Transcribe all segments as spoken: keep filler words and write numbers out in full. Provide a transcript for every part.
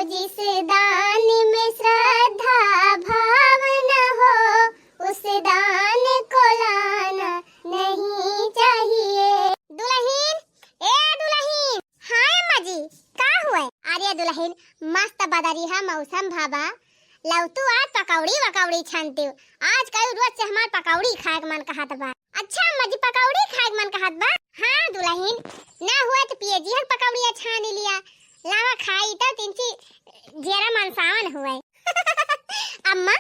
जिस दान में श्रद्धा भाव न हो, उस दान को लाना नहीं चाहिए। दुलहिन, ए दुलहिन। हाँ अम्मा जी, का हुए? अरे दुलहिन, मस्त बदरी है, मौसम भावा, लौतू आज पकौड़ी वकौड़ी छानती हूँ। आज कई रोज से हमार पकौड़ी खाए के मन कहत बा। अच्छा अम्मा जी, पकौड़ी खाए के मन कहत बा? हाँ दुलहिन, ना हुए तो पिए जी हल पकौड़िया छानी लिया, लावा खाई तो तिनची जेरा मनसावन हुए। अम्मा,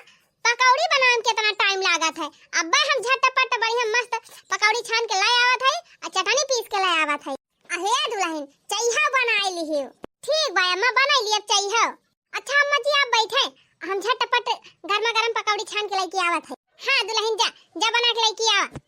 पकौड़ी बनावे में कितना टाइम लागत है। अब्बे हम झटपट बढ़िया मस्त पकौड़ी छान के ले आवत है और चटनी पीस के ले आवत है। अहे दुलहिन, चइहा बनाए लिहियो। ठीक बा अम्मा, बनाई लियब चइहा। अच्छा अम्मा जी, आप बैठे, हम झटपट गर्मा गर्म पकौड़ी छान के लेके आवत है। हाँ दुलहिन, जा, जा बना के लेके आवा।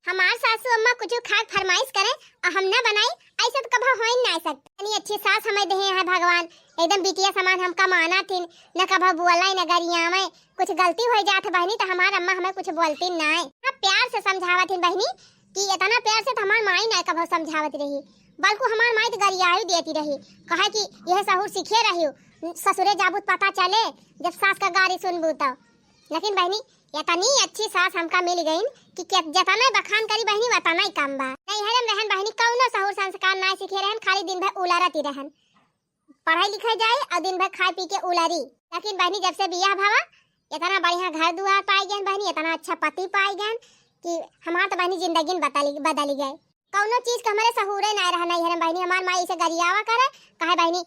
हमार सासू अम्मा कुछ खाए के फरमाइश करे और हम ना बनाई, ऐसे तो कभो हो ही ना सकते। इतनी अच्छी सास हमें देहे हैं भगवान, एकदम बिटिया समान हमका माना थिन, न कभो बोला न गरियावे। कुछ गलती हो जात है बहनी तो हमार अम्मा हमें कुछ बोलती ना है। हाँ, प्यार से समझावा थिन बहनी कि इतना प्यार से तो हमार माई ना कभो समझावत रही, बल्कि हमार माई तो गरियाई देती रही, कहे कि यह सहूर सीखे रही, ससुरे जाबू तो पता चले, जब सास का गारी सुनबू तो। लेकिन बहनी, इतनी अच्छी सास हमका मिल गईन कि के-, जतना बखान करी बहनी, उतना ही कम बा। नैहरे में रहन बहनी, कौनो सहूर संस्कार ना सीखे रहन, खाली दिन भर उलरत ही रहन। पढ़ाई लिखाई जाए और दिन भर खाए पी के उलरी। लेकिन बहनी, जब से बियाह भवा, इतना बढ़िया घर दुआर पाई गए बहनी, इतना अच्छा पति पाई गए कि हमार तो बहनी जिंदगी बदल, बदल गए। कौनो चीज के हमरे सहूरे नाय रहा नैहर में बहिनी। हमार माई ऐसे गरियावा करे, कहे बहिनी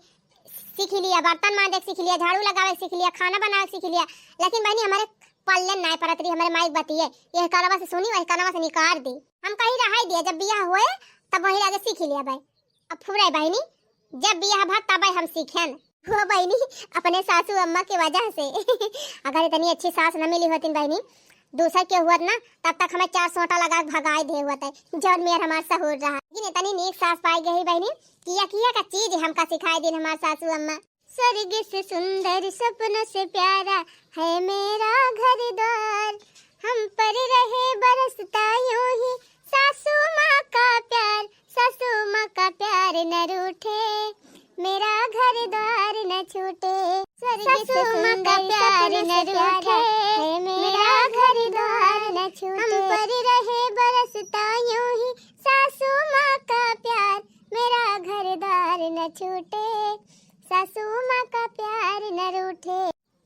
सीख लिया, बर्तन मांजे के सीख लिया, झाड़ू लगावे के सीख लिया, खाना बनावे के सीख लिया, लेकिन बहिनी हमरे पल्ले नाय परत रही, हमरे माई के बतिये, यह कनवा से सुनी वही कनवा से निकाल दी। हम कही रहाई दिया, जब बियाह होए तब वही लगे सीख लिया भाई। अब फुरे बहिनी, जब बियाह भा तबे हम सीखेन। हो बहिनी, अपने सासू अम्मा के वजह से। अगर इतनी अच्छी सास न मिली होतिन बहिनी, दूसर के हुअत ना, तब तक हमें चार सोटा लगा के भगाए दे हुअत है, जौन मेर हमार सहूर रहा। लेकिन इतनी नीक सास पाई गई बहिनी, किया किया का चीज हमका सिखाए दिन हमार सासू अम्मा। स्वर्ग से सुंदर सपनों से प्यारा है मेरा घर द्वार, हम पर रहे बरसता यूं ही सासू माँ का प्यार, सासू माँ का प्यार न रूठे, मेरा घर द्वार न छूटे। स्वर्ग से सासू माँ का सुंदर प्यार सपनों न से प्यारा रूठे, है मेरा मेरा घर घर द्वार द्वार न न छूटे। हम पर रहे बरसता यूं ही सासू माँ का प्यार, मेरा घर द्वार न छूटे, सासू माँ का प्यार न रूठे।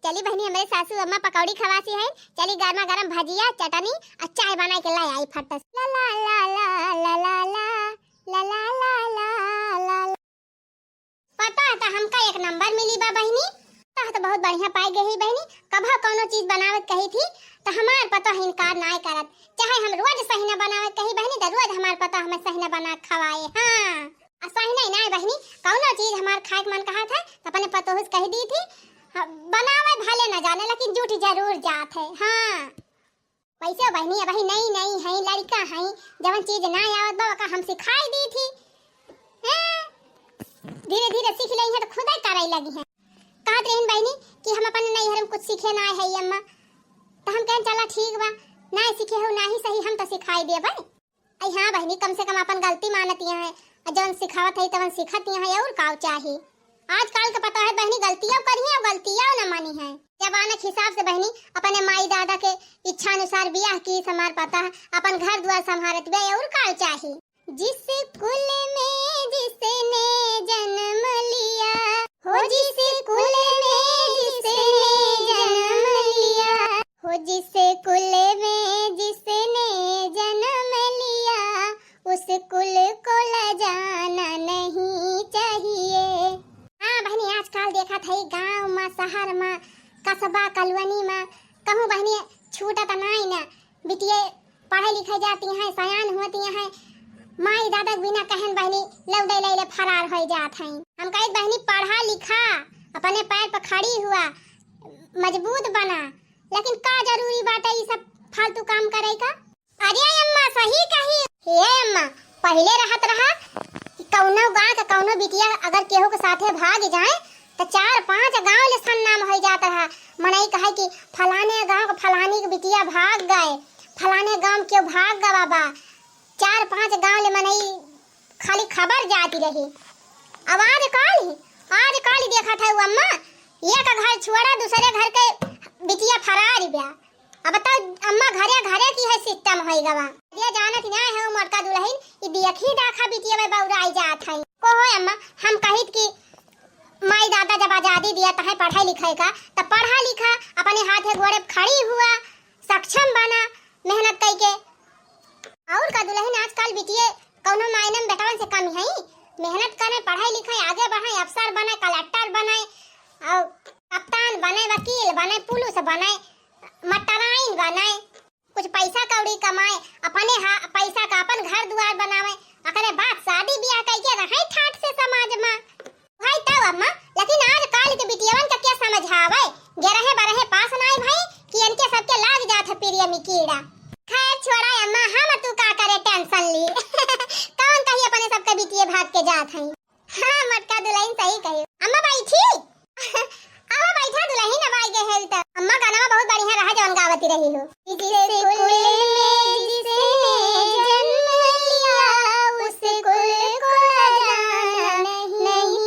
चली बहिनी, हमरे सासू अम्मा पकौड़ी खवासी है, चली गर्मा गर्म भजिया, चटनी और चाय बनाए के लाई आई फट से। ला ला ला ला ला ला ला ला ला ला ला ला। पता है तो हमका एक नंबर मिली बा बहिनी, पता है तो बहुत बढ़िया पाई गई बहिनी। कभा कौनो चीज बनावे के कही थी तो हमार पता है इनकार नाय करत, चाहे हम रोज सहिना बनावे के कही बहिनी तो रोज हमार पता हमें सहिना बना के खवाए। हाँ। आ सही नहीं, नहीं बहिनी, कौनो चीज हमार खाए के मन कहत है, तो अपने पतोह से कह दी थी, हाँ, बनावे भले न जाने, लेकिन जूठ जरूर जात है। हाँ, वैसे बहिनी, अबही नई नई है, लड़का है, जवन चीज ना आवत बा, ओका हम सिखाई दी थी। हैं? धीरे धीरे सीख लेई है, तो खुदे करे लगी है। कहत रहीन बहिनी कि हम अपन नैहर में कुछ सीखे ना है अम्मा, तो हम कहन, "चला ठीक बा, ना सीखे हो, ना ही सही, हम तो सिखाई देबे।" आई हाँ बहिनी, कम से कम अपन गलती मानतिया है, और जौन सिखावत है तवन सीखतिया है, और काव चाही। आजकल के पता है बहिनी, गलतियाँ करी है और गलतियाँ न मानी है। जमाना के हिसाब से बहिनी, अपने माई दादा के इच्छा अनुसार बियाह की हमार पता है, अपन घर द्वार संभारत बे, और काव चाही। जिस कुल में जिसने जन्म लिया, हो जिस कुल में जिसने जन्म लिया, हो जिस कुल में जिसने जन्म लिया, उस कुल को लजाना नहीं चाहिए। हाँ बहिनी, आजकल देखत है गाँव में, शहर में, कस्बा, कॉलोनी में, कहूँ बहिनी छूटत नाई ना, बिटिये पढ़े लिखे जाती हैं, सयान होती हैं, माई दादा के बिना कहन बहिनी लौंडे लैले फरार हो जात हैं। हम कहित बहिनी पढ़ा लिखा, अपने पैर पर खड़ी हुआ, मजबूत बना, लेकिन का जरूरी बाटे ई सब फालतू काम करे का? अरे अम्मा, सही कही। हे अम्मा, पहिले रहत रहा कि कौनो गाँव के कौनो बिटिया अगर केहू के साथे भाग जाए, त चार पांच गाँव ले सन्नाम हो जात रहा। मनई कहे कि फलाने गाँव के फलानी के बिटिया भाग गए, फलाने गाँव के भाग गवा बा। चार पांच गाँव ले मनई खाली खबर जाती रही। अब आज काल ही, आज काल ही देखत है वो अम्मा, एक घर छोड़ा, दूसरे घर के बिटिया फरार बा। अब तो अम्मा घरे घरे की है सिस्टम होई गवा। ये जानत ना है मोटका दुलहिन, ई देखी दाखा बिटिया में बौराई जात है। को हो अम्मा, हम कहित कि माई दादा जब आजादी दिया तहे पढ़ाई लिखाई का, तब पढ़ा लिखा, अपने हाथे गोड़े खड़ी हुआ, सक्षम बना, मेहनत कई के। और का दुलहिन, आजकल बिटिये कौनो मायने में बेटवन से कम है? मेहनत करे, पढ़ाई लिखाई, आगे बढ़े, अफसर बने, कलेक्टर बने, और कप्तान बने, वकील बने, पुलिस बने, मटराइन बने, कुछ पैसा कौड़ी कमाए, अपने हा-, पैसा का अपन घर दुआर बनावे, ओकरे बाद शादी ब्याह कई के रहे ठाट से समाज में। भाई तब अम्मा, लेकिन आजकल के बिटियवन का क्या समझावे? गिरहे बरहे पास नाई भाई कि इनके सबके लाग जात है प्रिय में कीड़ा। खैर छोड़ा अम्मा, हम तू का करे टेंशन ली। कौन कही अपने सबके बिटिये भाग के जात हैं। हाँ, मोटका दुलहिन सही कही। अम्मा बैठी। अम्मा बैठा दुलहिन, अब आई गए हेल त। अम्मा गाना बहुत बढ़िया रहा जवन गावती रही हो। जिस कुल में जिसने जन्म लिया, उस कुल को जाना नहीं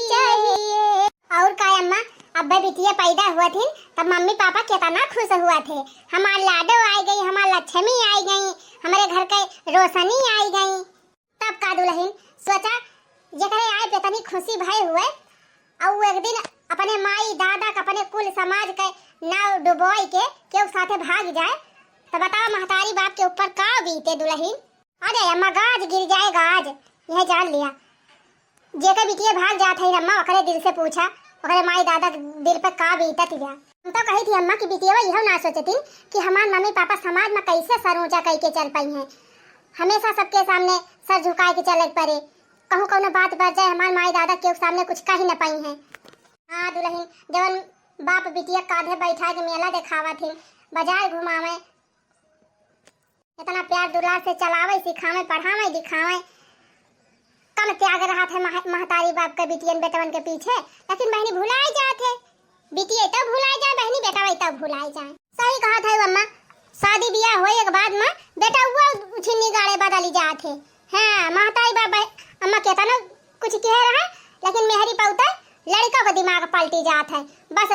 चाहिए। और का अम्मा, अब्बे बिटिया पैदा हुआ थी तब मम्मी पापा कितना खुश हुआ थे। हमार लाडो आई गई, हमार लक्ष्मी आई गई, हमारे घर के रोशनी आई गई। तब का दुलहिन, सोचा जेकरे आए पे तनी खुशी भय हुए, और वो एक दिन अपने माई दादा का, अपने कुल समाज के नाव डुबोई के केहू साथे भाग जाए, तो बताओ महतारी बाप के ऊपर का बीते दुलहिन। अरे अम्मा, गाज गिर जाए गाज, यह जान लिया। जेकर बिटिया भाग जात है अम्मा, ओकरे दिल से पूछा, ओकरे माई दादा के दिल पे का बीतत बा। हम तो कही थी अम्मा कि बिटिया इहो ना सोचतिन कि हमार मम्मी पापा समाज में कैसे सर ऊंचा कई के चल पाई हैं। हमेशा सबके सामने सर झुकाए के चले के पड़े। कहूँ कौनो बात बढ़ जाए, हमार माई दादा के सामने कुछ कही न पाई हैं। हाँ दुलहिन, जवन बाप बिटिया कांधे बैठा के मेला देखावत हिन, बाजार घुमावे, इतना प्यार दुलार से चलावे, सिखावे, पढ़ावे, लिखावे, कम त्याग रहत है मह-, महतारी बाप के बिटियन बेटवन के पीछे। लेकिन बहनी भुलाई जात है, बिटिये तो भुलाई जाए बहनी, बेटवा तो भुलाई जाए। सही कहत है अम्मा, शादी बियाह होए के बाद में बेटवा छिन्नी गाड़े बदली जात है। हाँ, महतारी बाप बह-, अम्मा केतना कुछ कहे रहे, लेकिन मेहरी पौते लड़का के दिमाग पलटी जात है। बस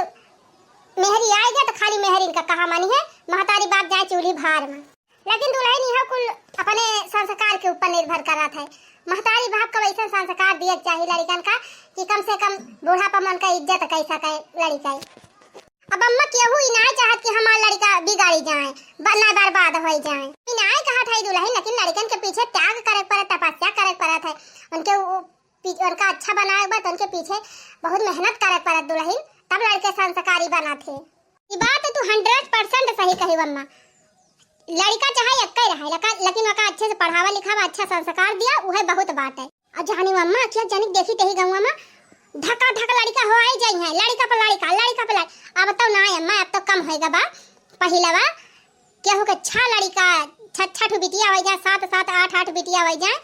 मेहरी आए गए तो खाली मेहरी इनका कहा मानी है, महतारी बाप जाए चूल्ही भार में। लेकिन दुलहिन यह कुल अपने संस्कार के ऊपर निर्भर करत है। महतारी बाप का वैसा संस्कार दिए के चाहिए लड़कन का कि कम से कम बुढ़ापा में उनका इज्जत कई सके लड़का। अब अम्मा केहू ई ना चाहत कि हमार लड़का बिगाड़ी जाए, ब-, ना बर्बाद हो जाए। ई ना कहत है दुलहिन, लेकिन लड़कन के पीछे त्याग करे के पड़त, तपस्या करे के पड़त है। उनके उ-, पी-, उनका अच्छा बनाए के बाद उनके पीछे बहुत मेहनत करे के पड़त दुलहिन, तब लड़के संस्कारी बनत है। ई बात तू हंड्रेड परसेंट सही कही अम्मा। लड़का चाहे एक्के रहे, लका-, लेकिन ओका अच्छे से पढ़ावा लिखावा, अच्छा संस्कार दिया, उहे बहुत बात है। और जानी अम्मा, क्या जानी देखी तेही गाँव में धका धक लड़का हो आई जाई है, लड़का पर लड़का, लड़का पर लड़का। अब तो ना अम्मा, अब तो कम होएगा बा। पहिलवा केहू के छह लड़का, छह छह ठो बिटिया हो जाए, सात सात आठ आठ बिटिया हो जाए,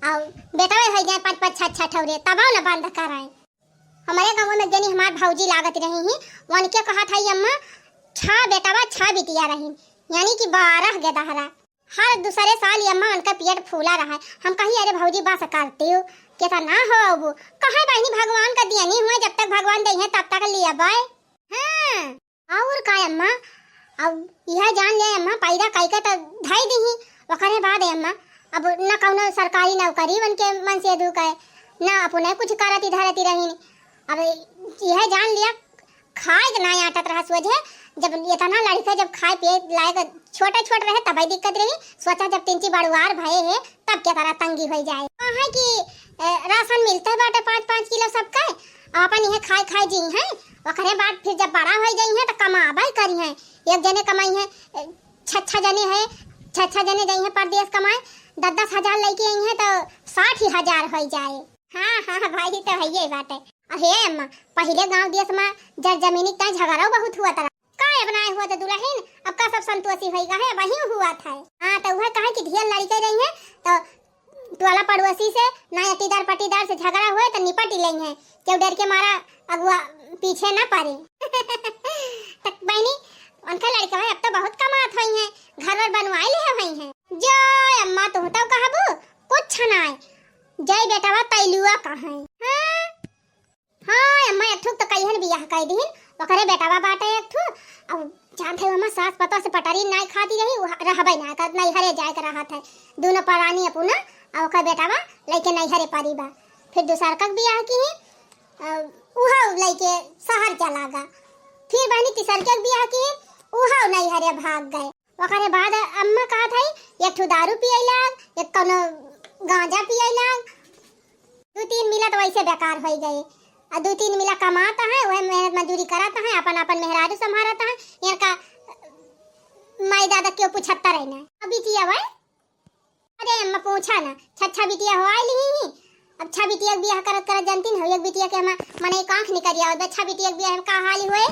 और बेटवे हो जाए पाँच पाँच छह छह ठो रे, तब ना बंद कराए। हमारे गाँव में जनी हमार भौजी लागत रही ही, उनके कहत है अम्मा, छह बेटवा छह बिटिया रही, यानी कि बारह गेदहरा। हर दूसरे साल अम्मा उनका पेट फूला रहा है। हम कही, अरे भौजी बस करती हो, कितना हो अब? कहे बहनी भगवान का दियनी हुए, जब तक भगवान दे हैं तब तक लिया बाय। हाँ। और का अम्मा, अब यह जान ले अम्मा, पैदा कई के तो धई दीही, ओकरे बाद अम्मा, अब न कौनो सरकारी नौकरी उनके मन से दुख है, न अपने कुछ करती धरती रहीन। अब यह जान लिया, खाए के ना आटत रहा सोझे, जब इतना लड़के जब खाए पिए लायक छोटे छोट रहे तब दिक्कत रही, सोचा जब तिनची बड़ुआर भये है तब के तरह तंगी हो जाए। कहे कि, ए, राशन मिलते बाटे पाँच पाँच किलो सबके, अपन इहे खाए खाए जी हैं, ओकरे बाद फिर जब बड़ा हो जाई हैं तो कमाबे करी हैं। एक जने कमाई हैं, ए, छह छह जने हैं, छह छह जने जाई हैं परदेश कमाए, दस दस हजार लेके आई हैं तो साठ ही हजार हो जाए। हाँ हाँ भाई, तो है ये बात है। अहे अम्मा, पहिले गाँव देश में जर जमीनी का झगड़ा बहुत हुआ था। का अब ना हुआ था दुलहिन, अब का सब संतोषी होई गए, वही हुआ था। हाँ, तो वह कहे कि ढेर लड़के रही हैं, तो टोला पड़ोसी से ना अटीदार पटीदार से झगड़ा हुए तो निपट ही लेंगे, क्यों डर के मारा अगुआ पीछे ना पड़े। तक बहनी, उनका लड़के भाई अब तो बहुत कमात होई हैं, घर वर बनवाए ले होई हैं। जो अम्मा तू तो कहबू कुछ ना है, जय बेटवा तैलुआ कहाँ है? हाँ? हाँ अम्मा, एक ठुक तो कहिहन बियाह कह दिहिन, ओकरे बेटवा बाटे एक ठो, अब जानत है, हमार सास पतोह से पटरी नाई खाती रही, उ रहबे ना करत, नैहरे जाए के रहत है। दूनो परानी अपना, आ ओकर बेटवा लइके नैहरे परी बा। फिर दूसरका के बियाह किही, अ, उहो लइके शहर चला गा। फिर बहिनी तीसरका के बियाह किही, उहो नैहरे भाग गए। ओकरे बाद अम्मा कहत है, एक ठो दारू पिए लाग, एक कौनो गांजा पिए लाग। दू तीन मिला तो वैसे बेकार होइ गए। आ दू तीन मिला कमात है, वह मेहनत मजदूरी करत है, अपन अपन मेहरारू संभारत है। इनका माई दादा क्यों पूछत रहे ना। अब बिटिया भाई, अरे अम्मा पूछा ना, छच्छा बिटिया हो आइल ही। अब छा बिटिया के बियाह करत करत जानती हो, एक बिटिया के हम मने एक आँख निकल जाओ, छा बिटिया के बियाह में का हाल होए।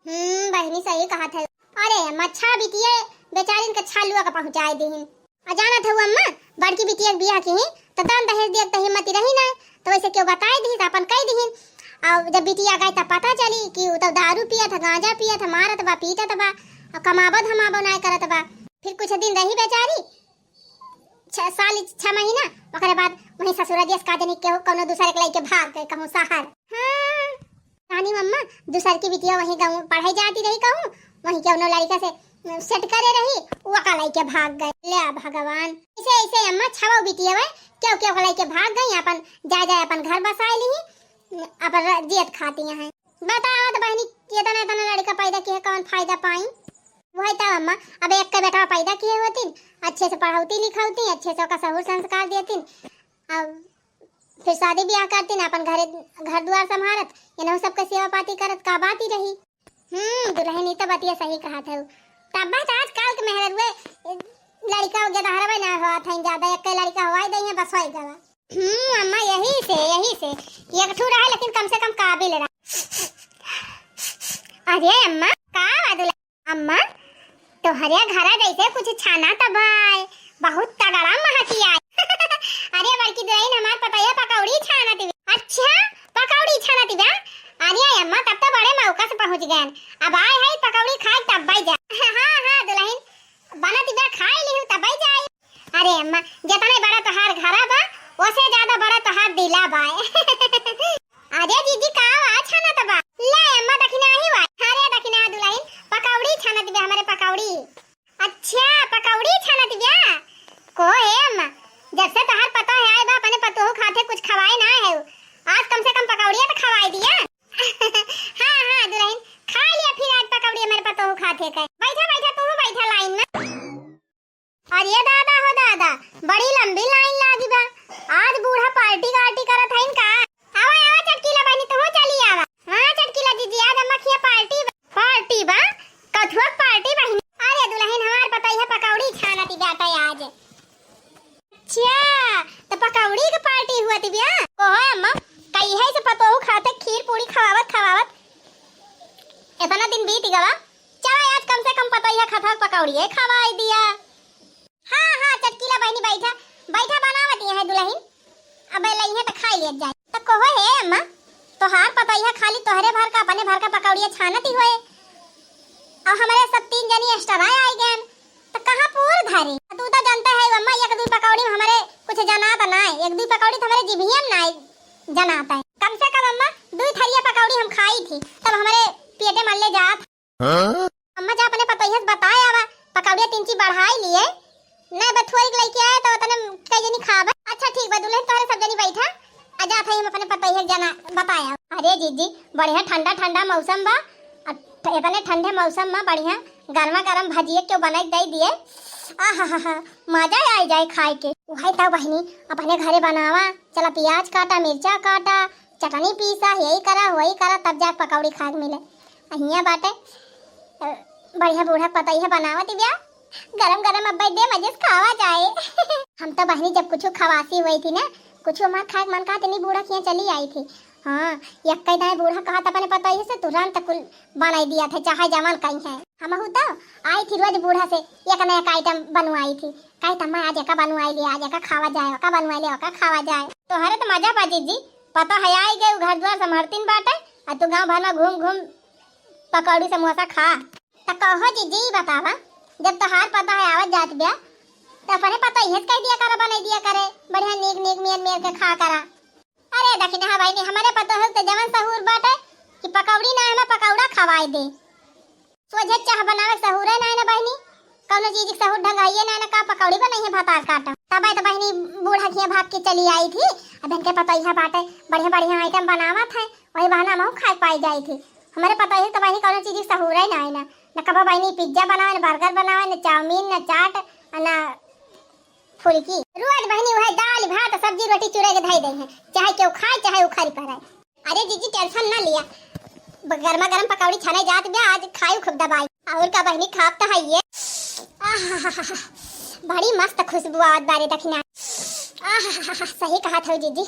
हम्म, बहिनी सही कहत है। अरे अम्मा, छा बिटिया बेचारिन के छालुआ के पहुँचाए दिहिन। आ जानत हऊ अम्मा, बड़की बिटिया के बियाह किही, त दान दहेज दिए के त हिम्मत रही ना, त वैसे क्यों बताए दिहिन, त अपन कह दिहिन। और जब बिटिया गई, तब पता चली कि उ तो दारू पियत है, गांजा पियत है, मारत बा, पीटत बा, और कमाबो धमाबो नाय करत बा। फिर कुछ दिन रही बेचारी, छह साल, छह महीना, ओकरे बाद वहीं ससुरा देश का जनी केहू कौनो दूसरे के लइके भाग गए कहूँ शहर। हाँ, रानी मम्मा, दूसर की बिटिया वहीं गाँव पढ़ाई जाती रही कहूँ, वहीं के उन्हों लड़का से सेट करे रही, ओका लइके भाग गए। ले भगवान, ऐसे ऐसे अम्मा छवा बिटिया वह क्यों क्यों लइके भाग गई, अपन जाए जाए अपन घर बसाए ली, अपन र-, जियत खाती हैं। बतावा तो बहनी, इतना इतना लड़का पैदा किए कौन फायदा पाई? वही तो अम्मा, अब एक के बेटा पैदा किए होती, अच्छे से पढ़ौती लिखौती, अच्छे से ओका सहूर संस्कार देती, अब फिर शादी ब्याह करती ना, अपन घरे, घर द्वार संभारत, इन्हों सबके सेवा पाती करत, का बात ही रही। हम्म, दुल्हन, ई तो बतिया सही कहत हऊ। तब बात आजकल के मेहररुए, लड़का हो गया, हरवे ना होत है ज्यादा, एक लड़का होई दई है, बस होई गवा। हम्म, अम्मा, यही से, यही से, एक ठू रहा, लेकिन कम से कम काबिल रहा। अरे अम्मा, का बा दुल्हन? अम्मा, तोहरे घरा जैसे कुछ छानत बाय, बहुत तगड़ा महकी आय। अरे बड़की दुल्हन, हमार पतोहिया पकौड़ी छानत बा। अच्छा, पकौड़ी छानत बा? अरे अम्मा, तब तो बड़े मौका से पहुँच गएन। अब आए है पकौड़ी खाए तब बाई जा। हाँ, हाँ, दुल्हन, बनत बा, खाए लिहू तब बाई जाए। अरे अम्मा, जितने बड़ा तोहार घरा बा, ओसे ज्यादा बड़ा तोहार दिला बाय। अरे जीजी, का आवाज छानत बा? ले अम्मा, दखिना ही बा। अरे दखिना दुल्हन, पकौड़ी छानत बा हमरे, पकौड़ी। अच्छा, पकौड़ी छानत बा? को हे अम्मा, जब से तोहार पतोह आए बा, अपने पतोह खाते कुछ खवाए ना है। आज कम से कम पकौड़िया तो खवाए दिया। हाँ, हाँ दुल्हन, खा लिया फिर आज पकौड़ी हमरे पतोह खाते के। बैठा, बैठा, तू बैठा लाइन में। अरे दादा हो दादा, बड़ी लंबी लाइन लागी बा। आज बूढ़ा पार्टी वार्टी करत हईन का? आवा, आवा चटकीला बहिनी, तू चली आवा। हाँ चटकीला जीजी, आज अम्मा खिया पार्टी बा। पार्टी बा? कथुआ पार्टी बहिनी? अरे दुल्हन, हमार पतोहिया पकौड़ी छानती बाटे आज। अच्छा, तो पकौड़ी के पार्टी हुआ थी ब्या? कहो अम्मा, कहिए से पतोहू खाते खीर पूरी खवावत खवावत इतना दिन बीत गवा। चला आज कम से कम पतोहिया खाते पकौड़िए खवाई दिया। हाँ, हाँ, चटकीला बहिनी बैठा, बैठा बनावत है दुल्हन। अबे लइहे त खाई लेत जाए। त कहो हे अम्मा, तोहार पतोहिया खाली तोहरे भर का, अपने भर का पकौड़िया छानती होए। और हमरे सब तीन जनी extra आई गएन, त कहाँ पूर धरी? तू तो जानते है अम्मा, एक दुई पकौड़ी में हमरे कुछ जनात नाय, एक दुई पकौड़ी तो हमरे जिभिया में नाय जनात है। कम से कम अम्मा, दुई थरिया पकौड़ी हम खाई थी, तब हमरे पेटे मल्ले जात। हाँ? अम्मा जा अपने पतोहिया से बताए आवा, पकौड़िया तीन ची बढ़ाई लिए। नहीं बथुआई के लेके आए तो तने कई जनी खाबे। अच्छा ठीक बा दुल्हन, तोहरे सब जनी बैठा, आ जात है हम अपने पतोहिया के जना बताए आवा। अरे जीजी, बढ़िया ठंडा ठंडा मौसम बा, आ ठ-, इतने ठंडे मौसम में बढ़िया गर्मा गर्म भजिए क्यों बनाई दे दिए। आहा हा हा, मजा आ जाए खाए के। वही तो बहिनी, अपने घरे बनावा, चला प्याज काटा, मिर्चा काटा, चटनी पीसा, यही करा, वही करा, तब जाके पकौड़ी खाए के मिले। आ हियाँ बाटे, अ, बढ़िया बूढ़ा पतोहिया बनावत बिया, गरम गरम अब्बे दे मजे से खावा जाए। हम तो बहिनी जब कुछ खवासी हुई थी ना, कुछ हमार खाए के मन कहा, तनी बूढ़ा खिया चली आई थी। हाँ, यक्के दाएं बूढ़ा कहत अपने पतोहिया से तुरंत कुल बनाई दिया था, चाहे जवन कहीं है। हमहू तो आई थी रोज बूढ़ा से एक ना एक item बनवाई थी। कहे तम्मा आज एका बनवाई ले, आज एका खावा जाए, ओका बनवाई ले, ओका खावा जाए। तोहरे तो मजा बा जीजी, पता है आई गए घर द्वार संभरतीन बाटे, आ तू गाँव भर में घूम घूम पकौड़ी समोसा खा। त कहो जीजी, ई बतावा, जब तोहार पता है आवत जात बिया, त अपने पतोहिया से कह दिया करा, बनाई दिया करे, बढ़िया नीक नीक मेर मेर के खा करा। अरे दखिनहा बहिनी, हमरे पतोह के त जवन सहूर बाटे कि पकौड़ी दवाई दे। सोझे चाह बनावे के सहूरे नाय ना बहिनी, कौनो चीज के सहूर ढंग आइए नाय ना, का पकौड़ी बनइहे भतार काटा। तबे तो बहिनी बूढ़ा किया भाग के चली आई थी। अब इनके पतोहिया बाटे, बढ़िया बढ़िया आइटम बनावत है, वही बहाना हमहू खाए पाई जाई थी। हमरे पतोहिया तो बहिनी कौनो चीज के सहूरे नाय ना, न कबो बहिनी पिज्जा बनावे, न बर्गर बनावे, न चाउमीन, न चाट, न फुलकी। रोज बहिनी वह दाल भात सब्जी रोटी चुरे के धई दे हैं, चाहे केहू खाए चाहे उखारी पड़े। अरे जीजी टेंशन ना लिया, ब-, गर्मा गर्म पकौड़ी छाने जात बा, आज खाई खूब दबाई। और का बहिनी खाब तो है ये। आहाहाहा, बड़ी मस्त खुशबू आवत बारे दखिना। आहाहाहा, सही कहा था जीजी।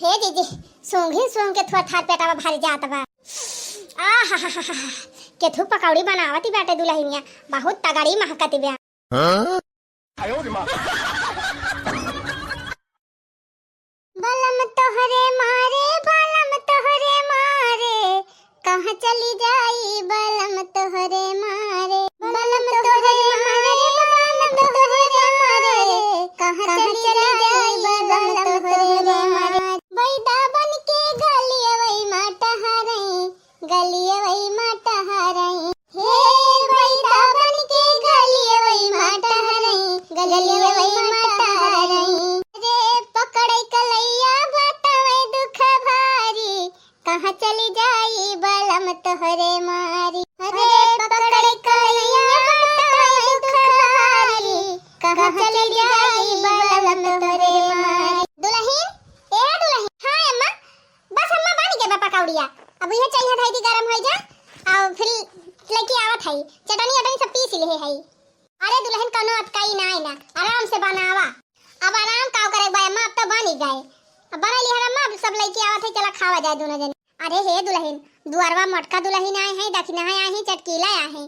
हे जीजी, सूंघी सूंघ के थोड़ा थार पेटावा भर जात बा। आहाहाहा, केथू पकौड़ी बनावत ही बाटे दुलहिनिया, बहुत तगड़ी महकत बा। हाँ? बलम तोहरे मारे, बलम तोहरे मारे, कहाँ चली जाई बलम तोहरे मारे। बलम तोहरे मारे, बलम तोहरे मारे, कहाँ चली जाई बलम तोहरे मारे। बैदा बन के गलियवई मा टहरई, गलियवई मा टहरई। हे बैदा बन के गलियवई मा टहरई, गलियवई मा टहरई। रे पकड़ई कलैया बतावे दुख भारी, कहाँ चली जाई बलम तोहरे मारी। अरे पकड़ई कलैया बतावे दुख भारी, कहाँ चली जाई बलम तोहरे मारी। दुलहिन, ए दुलहिन। हाँ अम्मा, बस अम्मा बन गए बा पकौड़िया। अब इहे चाहिए धई दी गरम होई जा, और फिर लेके आवत है चटनी उटनी सब पीस लिहे है। अरे दुलहिन कौनो अतकाई नाय ना, आराम से बनावा। अब आराम का करे बा अम्मा, अब तो बन ही गए। अब बना लिया अम्मा, अब सब लेके आवत है, चला खावा जाए दोनों जने। अरे हे दुलहिन, दुआरवा मोटका दुलहिन आए हैं, दखिना है आए हैं, चटकीला आए हैं।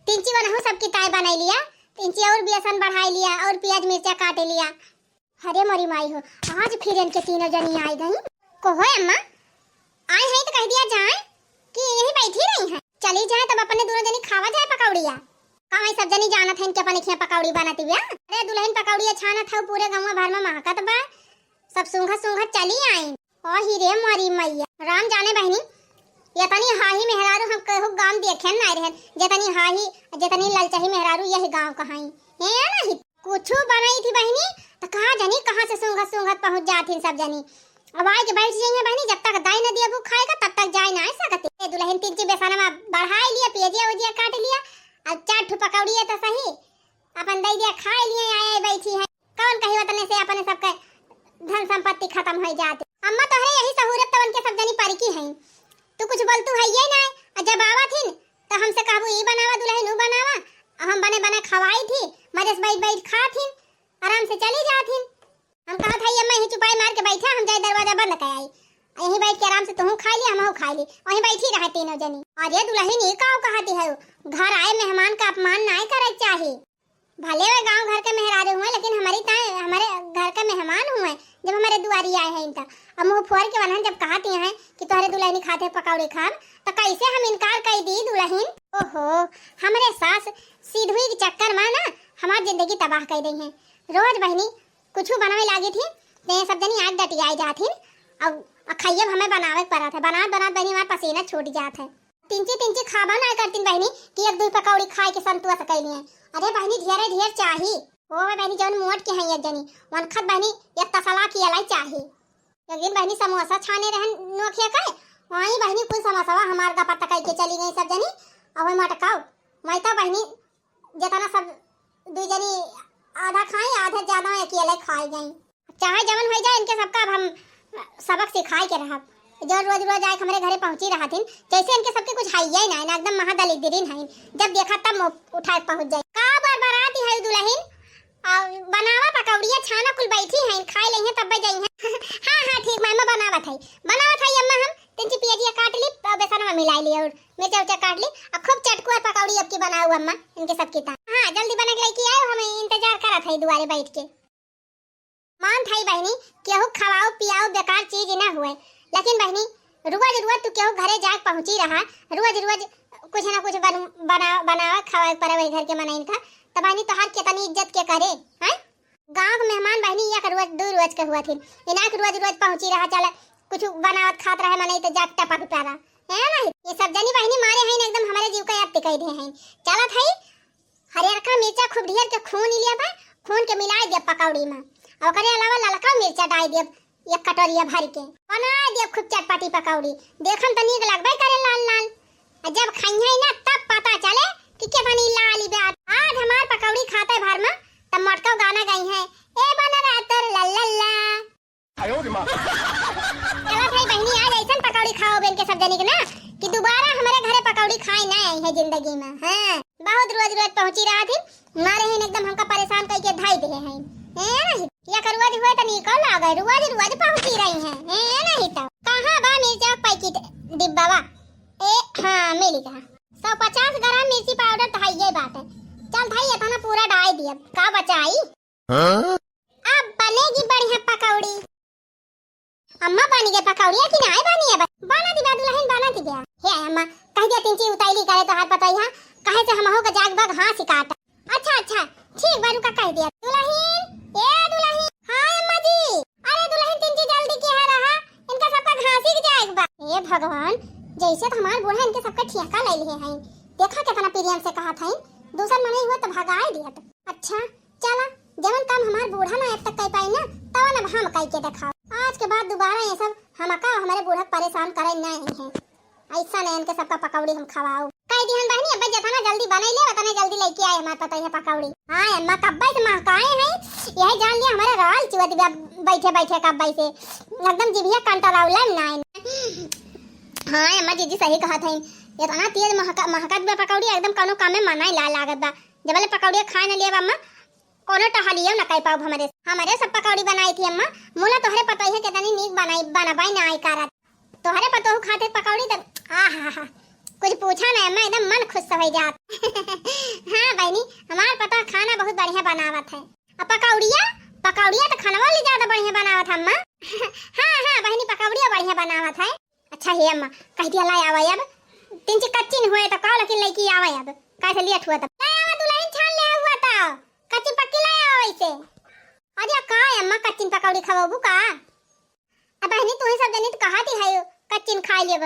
तिनची बनहु सबकी ताय बनाई लिया, तिनची और बेसन बढ़ाई लिया और प्याज मिर्चा काट लिया। अरे मोरी माई हो, आज फिर इनके तीनों जनी आई गई। कहो अम्मा, आई हैं तो कह दिया जाए कि यही बैठी रही हैं। चली जाए तब अपने दोनों जनी खावा जाए पकौड़िया। कहाँ सब जनी जानत हैं इनके अपने खिया पकौड़ी बनत बा। अरे दुलहिन पकौड़िया छानत हऊ, पूरे गौवा भर में महकत बा। सब सूंघत सूंघत चली आई। ओ ही रे मोरी मैया, राम जाने बहिनी, यतनी हाही मेहरारू हम कहू गांव देखे नाय रहन, जतनी हाही, जतनी ललचही मेहरारू यही गांव कहाई। हे नहीं, कुछु बनाई थी बहिनी, त कहाँ जनी कहाँ से सूंघत सूंघत पहुँच जात हिन सब जनी। अब आए के बैठ जाइए बहिनी, जब तक दाई न दिया भूख खाएगा, तब तक जाए ना सकते। ए दुलहिन तिनची बेसनमा बढ़ाई लिया, पियजिया उजिया काट लिया, अब चार ठो पकौड़ी है तो सही, अपन दई दिया खाए लिए आए बैठी है। कौन कही वतने से अपने सबके धन संपत्ति खत्म हो जाते। अम्मा तोहरे यही सहूरत तवन के सब जनी परिकी हैं। तू कुछ बोलतू है ये ना, और जब आवत हिन तो हमसे कहबू ई बनावा दुलहिन ऊ बनावा, और हम बने बने खवाई थी, मजे से बैठ बैठ खात हिन, आराम से चली जात हिन। हम कहत हई अम्मा यही चुपाई मार के बैठा, हम जाई दरवाजा बंद कर आई, यहीं बैठ के आराम से तुहू खा ली हमहू खा ली, वहीं बैठी रहे तीनों जनी। अरे दुलहिन ई का कहती है, घर आए मेहमान का अपमान नाय करे के चाही। भले वे गांव घर के मेहरारू हुए, लेकिन हमारी ताए, हमारे घर के मेहमान हुए, जब हमारे दुआरी आए हैं इनका। अब मुंह फोर के वनहन जब कहती हैं कि तोहरे दुलहिनी खाते पकौड़े खाब, तो कैसे हम इनकार कर दी दुलहिन? ओहो, हमरे सास सिधुई के चक्कर में ना हमार जिंदगी तबाह कर दी हैं। रोज बहिनी कुछ बनवे लागी थी, तो ये सब जनी आग डटियाई जात हिन। अब खाइए हमें बनावे के पड़त है, बनात बनात बहिनी हमार पसीना छूट जात है। तिनची तिनची खाबा ना करतीन बहिनी कि एक दुई पकौड़ी खाए के संतोष कैलिए। अरे बहिनी ढेरे ढेर चाही। ओ बहिनी जौन मोट के हैं एक जनी, वनखत बहिनी एक तसला की अलाई चाही। एक दिन बहिनी समोसा छाने रहन नोखे के, वहीं बहिनी कुल समोसवा हमार गपत कई के चली गई सब जनी। अब मटकाओ, मैं तो बहिनी जितना सब दुई जनी आधा खाई, आधा ज्यादा अकेले खाई गई। चाहे जवन होई जाए, इनके सबका अब हम सबक सिखाए के रहब। जो रोज रोज आए हमरे घरे पहुंची रहत हिन, जैसे इनके सबके कुछ हाइये ना, ना एकदम महादलिद्दीन हईन। जब देखा तब मुंह उठाए पहुंच जाए। का बरबराती है दुलहिन? आ, बनावा पकौड़िया छाना कुल बैठी हैं, खाए लेइहें तब जाइहें। हाँ, हाँ, ठीक, मैं, मैं बनावत है, बनावत है अम्मा, हम तिनची पियजिया काट ली, आ, बेसन में मिला ली और मिर्चा उर्चा काट ली, आ खूब चटकुआ पकौड़ी अब की बनाऊ अम्मा, इनके सबकी ता। हाँ, जल्दी बना के लेके आओ, हम इंतजार करत है दुआरे बैठ के। मान थाई बहिनी, केहू खवाओ पियाओ बेकार चीज ना हुए, लेकिन बहिनी रोज रोज तू केहू घरे जाके पहुंची रहा, रोज रोज कुछ ना कुछ बन-, बना-, बनावे खावे पड़े वही घर के मनइन का, तो बहिनी तोहार कितनी इज्जत के करे, हैं? गांव के मेहमान बहिनी एक रोज दो रोज के हुआ थी, इनाक रोज रोज पहुंची रहा, चल कुछ बनावत खात रहे मनई तो जाके टपक पारा, है ना? ये सब जनी बहिनी मारे हैं ना, कह दे हैं। चलत है, हरियरका मिर्चा खूब ढेर के खून लिया बा, खून के मिलाइ दिया पकौड़ी में। और ओकरे अलावा ललका मिर्चा डाल दिया एक कटोरिया भर के। बनाइ दिया खूब चटपटी पकौड़ी। देखम त नीक लगबे करे लाल लाल। आ जब खइहैं ना तब पता चले कि केतनी लाल बा। आज हमार पकौड़ी खाते भर में तब मोटका गाना गइहैं, ए बन रहा तोर ला ला ला। चला भाई बहिनी, आज ऐसन पकौड़ी खाओ बेन के सब जनी के ना कि दोबारा हमरे घरे पकौड़ी खाए ना आई है जिंदगी में। हाँ, बहुत रोज रोज पहुँची रहा थी, मारे हैं एकदम हमका परेशान करके धाई दे हैं। ए नहीं, या कर रोज हुए तो निकल आ गए, रोज रोज पहुँची रही हैं। ए नहीं तो कहाँ बा मिर्चा पैकेट डिब्बा बा? ए हाँ, मिल गया। सौ पचास ग्राम मिर्ची पाउडर तो है ये बात है। चल भाई, इतना पूरा डाल दिया, का बचाई? हाँ? अब बनेगी बढ़िया पकौड़ी। अम्मा, बनी गए पकौड़िया कि नाहीं बनी है? बना दिबा दुल्हन, बना दिबा। हे अम्मा, कह दिया तिनची उताइली करे तोहार पतोहिया, कहे से हमहू का जाग बा घास ही काटा। अच्छा, अच्छा, ठीक बा, रुका कह दिया। दुल्हन, ए दुल्हन। हाँ अम्मा जी। अरे दुल्हन, तिनची जल्दी किहा रहा, इनका सबका घास ही जाग बा। हे भगवान, जैसे तो हमार बूढ़ा इनके सबका ठेका ले लिए हैं। देखा कितना प्रेम से कहा था, दूसर मनई हुआ तो भगाए दिया। अच्छा, चला, जवन काम हमार बूढ़ा ना अब तक कर पाई ना, तवन अब हम कई के देखाओ। आज के बाद दोबारा ये सब हमका और हमारे बूढ़ा के परेशान करे नहीं है। ऐसा नहीं इनके सबका पकौड़ी हम खवाओ। कह दिहन बहनी, अब जितना जल्दी बनाई ले, उतने जल्दी लेके आए हमारे पतोहिया पकौड़ी। हाँ अम्मा, कब्बे से महकाए हैं, यही जान लिया हमारे राल चुअत बा बैठे बैठे कब्बे से, एकदम जिभिया कंटरौलन नाइन। हाँ अम्मा, जीजी सही कहा था, इतना तेज महका महकत बा पकौड़ी, एकदम कौनो काम में मना ही ला लागत बा। जबले पकौड़िया खाए न लिया अम्मा, कोनो टहलियो न कर पाउब हमरे। हमरे सब पकौड़ी बनाई थी अम्मा, मुला तोहरे पतोहिया के तनी नीक बनाई, बनबाई ना आई कारत। तोहरे पतोहू खाते पकौड़ी तब, आहा हा, कुछ पूछा ना अम्मा, एकदम मन खुश हो जात। हाँ बहनी, हमार पतोह खाना बहुत बढ़िया बनावत है। अब पकौड़िया, पकौड़िया तो खनवा ले ज्यादा बढ़िया बनावत है अम्मा। हाँ, हाँ बहनी, पकौड़िया बढ़िया बनावत है। अच्छा हे अम्मा, कह दिया लाई आवा अब। तिनची कच्ची न हुए तो का, लेकिन लइकी आवा अब। काहे से लेट हुआ तब। लाई आवा दुल्हन, छान ले हुआ तो। कच्ची पक्की लाई आवा वैसे। अरे का अम्मा, कच्चिन पकौड़ी खवाबू का? अब बहनी तू ही सब जनी तो कहा थी है कच्चिन खाई लेब।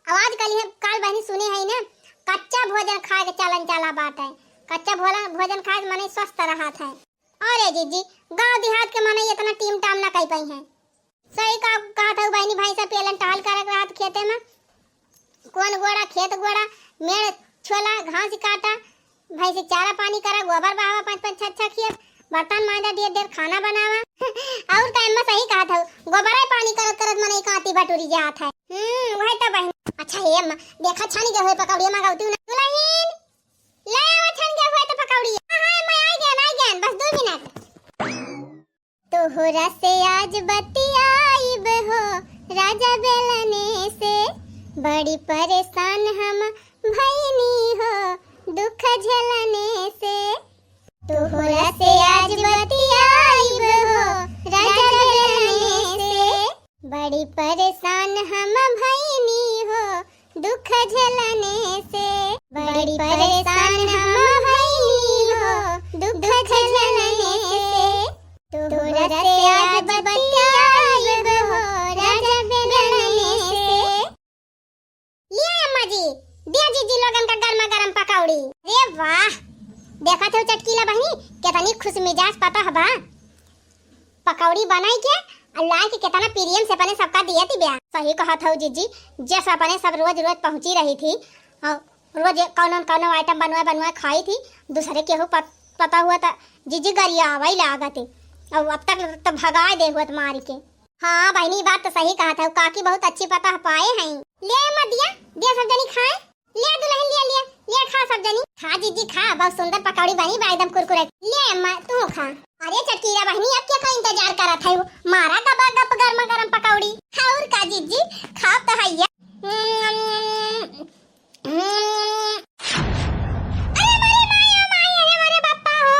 आवाज कल है, काल बहनी सुने है ना, कच्चा भोजन खाए के चलन चला बात है। कच्चा भोला-, भोजन खाए के मनई स्वस्थ रहत है। अरे जीजी, गाँव देहात के मनई इतना टीम टाम ना कई पाई हैं। सही का, कहा था बहनी, भैंसा पेलन टहल करक रहत खेते में। कौन गोड़ा, खेत गोड़ा, मेड़ छोला, घास काटा, भैंस चारा पानी करा, गोबर बहावा, पाँच पाँच छह छह खेत, बर्तन मांजा, ढेर ढेर खाना बनावा। और का अम्मा सही कहा था, गोबरा पानी करत करत मनई कांती बटुरी जात है। हम्म, वही तो बहन। अच्छा हे अम्मा, देखा छानी के हुए पकौड़िया मंगावती हूँ ना। दुल्हन, ले आवा छन के हुए तो पकौड़ी। हाँ, हाँ, मैं आई गया, आई गया, बस दो मिनट। तोहरा से आज बतियाइब हो राजा बेलने से, बड़ी परेशान हम भइनी हो दुख झेलने से। तोहरा से आज बतियाइब हो राजा बेलने से, बड़ी परेशान हम भइनी हो दुख झेलने से, बड़ी परेशान हम भइनी हो दुख झेलने से। तोहरा से आज बतियाइब हो राजा बेलने से। लिया अम्मा जी, दिया जीजी लोगन का गर्मा गर्म पकौड़ी। अरे वाह, देखत हो चटकीला बहनी, कितनी खुश मिजाज पतोह बा। पकौड़ी बनाई के और लाई के कितना प्रेम से अपने सबका दिया थी ब्याह। सही कहत हो जीजी, जस अपने सब रोज रोज पहुँची रही थी और रोज कौनो न कौनो आइटम बनवाए बनवाए खाई थी, दूसरे केहू पत-, पता हुआ तो जीजी गरिया आवई लागत है। और अब तक तो भगाए दे हुआ मार के। हाँ बहनी, बात तो सही कहा था, काकी बहुत अच्छी पतोह पाए हैं। ले अम्मा दिया, दिया सब जनी खाए। ले दुल्हन, लिया, लिया, लिया, खा सब जनी। खा जीजी खा, बहुत सुंदर पकौड़ी बनी बा, एकदम कुरकुरे। ले अम्मा, तू खा। अरे चटकीला बहनी, अब क्या का इंतजार करत है? मारा गबा गप गर्मा गर्म पकौड़ी। और का जीजी, खाओ तो हैया। अरे मोरे माई, ओ माई, अरे मोरे बापा हो।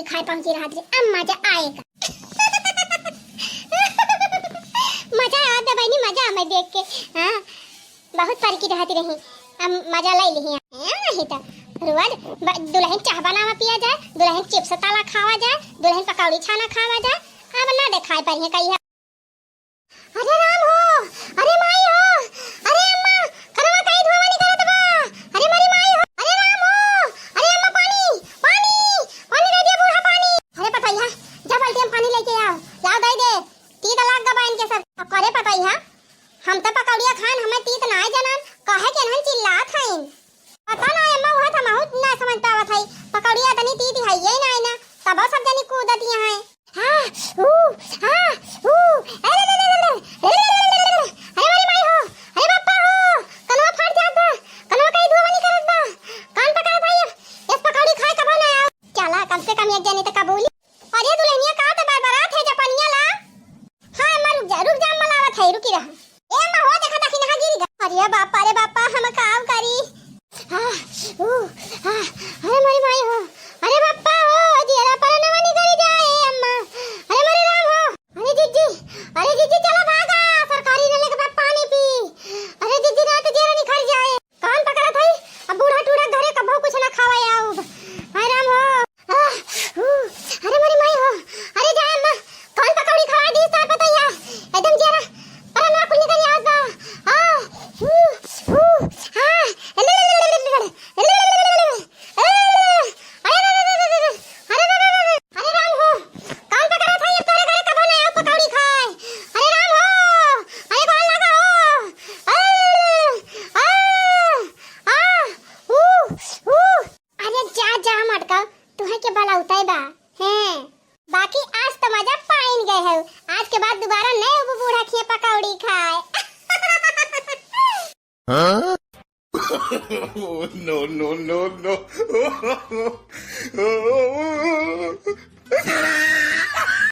खाए पहुँची रहत रही, अब मजा आएगा। मजा आवत बा बहिनी, मजा हमें देख के। हाँ, बहुत फरकी रहत रही, अब मजा ले लिही। ए, नहीं तो रोज ब-, दुलहिन चाह बनावा पिया जाए, दुलहिन चिप्स तला खावा जाए, दुलहिन पकौड़ी छाना खावा जाए, अब ना देखाए परिहे कहिया। अरे राम हो, अरे माई हो, अरे अम्मा, कनवा काई धुआं निकलत बा, अरे मोरी माई हो, अरे राम हो, अरे अम्मा पानी, पानी, पानी दे दिया बूढ़ा पानी। अरे पतैया, जा बाल्टी में पानी लेके आओ, लाओ दे दे, तीत लाग गबा इनके सब। अब करे पतैया, हम तो पकौड़िया खान, हमें तीत नाय जानन, काहे के एनहन चिल्लात हईन? पता ना अम्मा, उहे तो हमहू ना समझ पावत हई, पकौड़िया तनी तीत हइये नाय ना, तबो सब जनी कूदत यहाँ है। हाँ, ऊ, हाँ, ऊ, अरे रे रे रे रे, अरे रे रे रे रे, अरे मोरी माई हो, अरे बापा हो, कनवा फाट जात बा, कनवा काई धुआं निकलत बा, कान पकड़त हई, इस पकौड़ी खाए कबो ना आओ। चला, कम से कम एक जनी तो कबूली। अरे दुलहिनिया, का तो बरबरात है, जा पनिया ला। हाँ अम्मा, रुक जा, रुक जा अम्मा, लावत है, रुकी रहा। ए अम्मा हो, देखा देखी नहा गिरी गा। अरे बापा रे बापा, हम काव करी। हाँ, ऊ, हाँ, अरे मोरी माई हो, अरे बापा हो, जियरा पर नवा निकल जाए अम्मा, अरे मोरे राम हो, अरे जीजी, अरे जीजी चला भागा, सरकारी नल के पानी पी, अरे जीजी ना तो जियरा निकल जाए। कान पकड़त हई, अब बूढ़ा टूढ़ा घरे कबो कुछ ना खावा आउब। हाय राम हो। आह, हू, अरे मोरी माई हो। अरे जा अम्मा, कान पकौड़ी खवा दी सार पतैया। एकदम जियरा, पर ना कुल निकल आवत बा। आह, हू, हू, आह, अरे रे रे रे रे, अरे रे रे रे रे, अरे रे रे रे रे, अरे रे रे रे रे, अरे रे रे रे रे, अरे राम हो। कान पकड़त हई, अब तोरे घरे कबो ना आउब पकौड़ी खाए। अरे राम हो, अरे कौन लगा हो? अरे, आ, आ, ऊ, ऊ। अरे जा, जा, मटका, तुहे के बलौते बा। हैं, बाकी आज तो मजा पाइन गए हो। आज के बाद दोबारा नहीं अब बूढ़ा खिए पकौड़ी खाए। हाँ? No, no, no, no।